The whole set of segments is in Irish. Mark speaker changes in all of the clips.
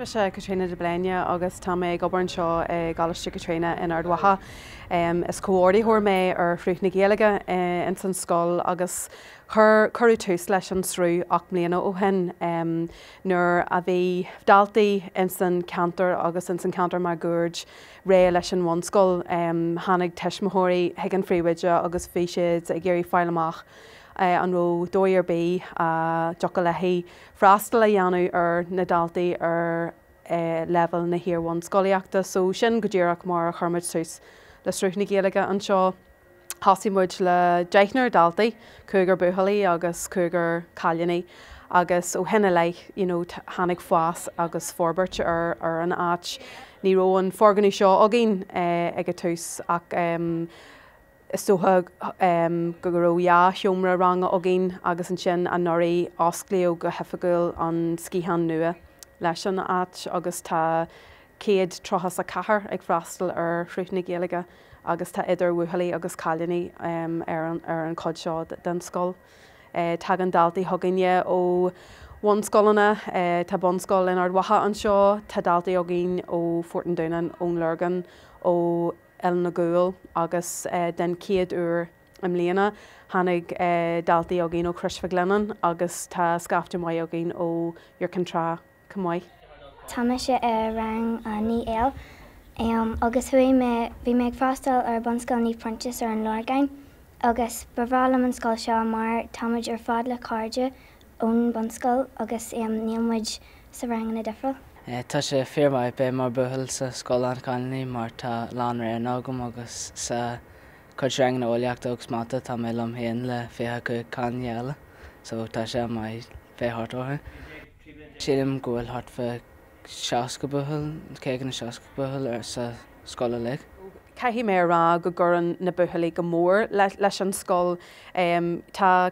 Speaker 1: Mise Caitríona de Bléine agus tá mé ag obair anseo i gColáiste Chaitríona in Ard Mhacha. Is comhordaitheoir mé ar Shruth na Gaeilge ins an scoil agus chuir cuireadh tús leis an sruth 8 mbliana ó shin nuair a bhí daltaí ins an ceantar agus ins an ceantar máguaird réidh leis an bhunscoil. Tháinig tuismitheoirí chuig an phríomhoide agus bhí siad ag iarraidh fáil amach an raibh dóigh ar bith a dtiocfadh léi freastal a dhéanamh ar na daltaí ar leibhéal na hiar-bhunscolaíochta. So sin go díreach mar a chuir muid tús le Sruth na Gaeilge anseo. Thosaigh muid le deichniúr daltaí, cúigear buachaillí agus cúigear cailíní agus ó shin i leith you know tháinig fás agus forbairt ar ar an áit. Ní raibh an foirgneamh seo againn ag an tús ach Is dócha go raibh 2 sheomra ranga againn agus ansin anuraidh osclaíodh go hoifigiúil an sciathán nua leis an áit agus tá 134 ag freastal ar Shruth na Gaeilge agus tá idir bhuachaillí agus cailíní ar an chuid seo den scoil. Tagann daltaí chugainne ó bhunscoileanna, tá bunscoil in Ard Mhacha anseo, tá daltaí againn ó Phort an Dúnáin, ón Lorgain, ó Oileán na gCúil agus den chéad uair i mbliana tháinig daltaí againn ó Chrois Mhic Lionnáin agus tá scaifte maith againn ó Iúr Cinn Trá chomh maith.
Speaker 2: Tá mise i rang 9L agus chuaigh mé, bhí mé ag freastal ar Bunscoil Naomh Proinsias ar an Lorgain agus ba bhreá liom an scoil seo mar táimid ar fad le cairde ón bunscoil agus níl muid sa ranganna difriúil.
Speaker 3: Tá sé fíor maith beith mar buachaill sa scoil lán cailíní mar tá lán roghanna agam agus sa cuid ranganna eolaíochta agus mata tá mé liom féin le 25 cailíní eile so tá sé an-maith bheith thart orthu. Sílim go bhfuil thart fá 60 buachaill, 50 nó 60 buachaill sa scoil uilig.
Speaker 1: Caithfidh mé a rá go gcuireann na buachaillí go mór leis an scoil. Tá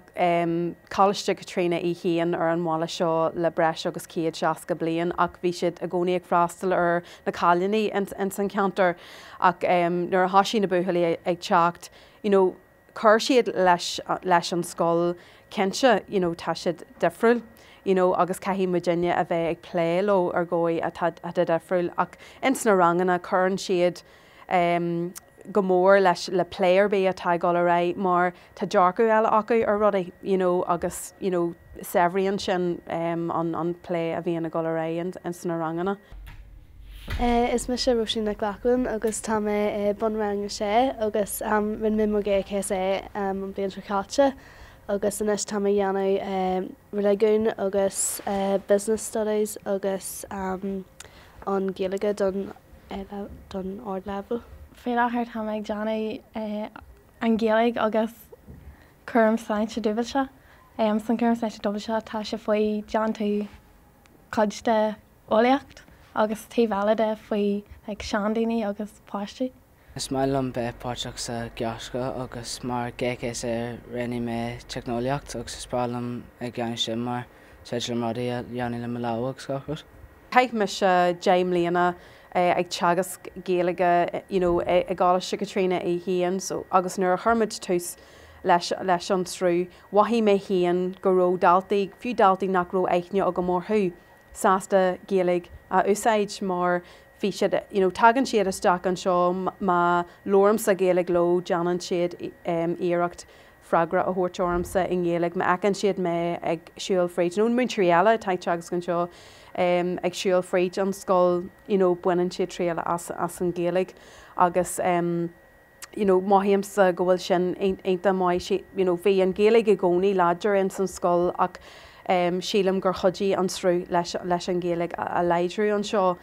Speaker 1: Coláiste Chaitríona í féin ar an bhaile seo le breis agus 160 bliain ach bhí siad i gcónaí ag freastal ar na cailíní ins an cheantar ach nuair a thoisigh na buachaillí ag teacht you know chuir siad leis leis an scoil cinnte you know tá siad difriúil you know agus caithfidh muidinne a bheith ag plé leo ar dhóigh atá atá difriúil ach ins na ranganna cuireann siad em go mór leis le plé ar bith atá ag dul ar aghaidh mar tá dearcadh eile acu ar rudaí you know agus you know saibhríonn sin em an an plé a bhíonn ag dul ar aghaidh ins na ranganna.
Speaker 4: Is mise Róisín Nic Lochlainn agus tá mé i bunrang a sé agus rinne mé mo GCSE an bhliain seo caite agus anois tá mé ag déanamh reiligiún agus business studies agus an Ghaeilge don don ardleibhéal.
Speaker 5: Faoi láthair tá mé ag déanamh an Ghaeilge agus cúram sláinte dúbailte. San cúram sláinte dúbailte tá sé faoi déanann tú cuid de eolaíocht agus taobh eile de faoi like seandaoine agus páistí.
Speaker 3: Is maith liom bheith páirteach sa Ghaelscoil agus mar GCSE roghnaigh mé teicneolaíocht agus is breá liom ag déanamh sin mar is féidir liom rudaí a dhéanamh le mo lámha agus gach rud.
Speaker 1: Chaith mise 10 mbliana ag teagasc Gaeilge you know i gColáiste Chaitríona í féin so agus nuair a chuir muid tús leis leis an sruth mhothaigh mé féin go raibh daltaí, fiú daltaí nach raibh aithne agam orthu, sásta Gaeilge a úsáid mar bhí siad, you know, tagann siad isteach anseo má labhraímse Gaeilge leo déanann siad iarracht freagra a thabhairt ormsa i nGaeilge, má fheiceann siad mé ag siúl fríd, nó múinteoirí eile atá ag teagasc anseo ag siúl fríd an scoil, you know, baineann siad triail as as an Ghaeilge agus. you know mothaímse go bhfuil sin iontach maith, you know bhí an Ghaeilge i gcónaí láidir ins an scoil ach sílim gur chuidigh an sruth leis leis an Ghaeilge a láidriú anseo.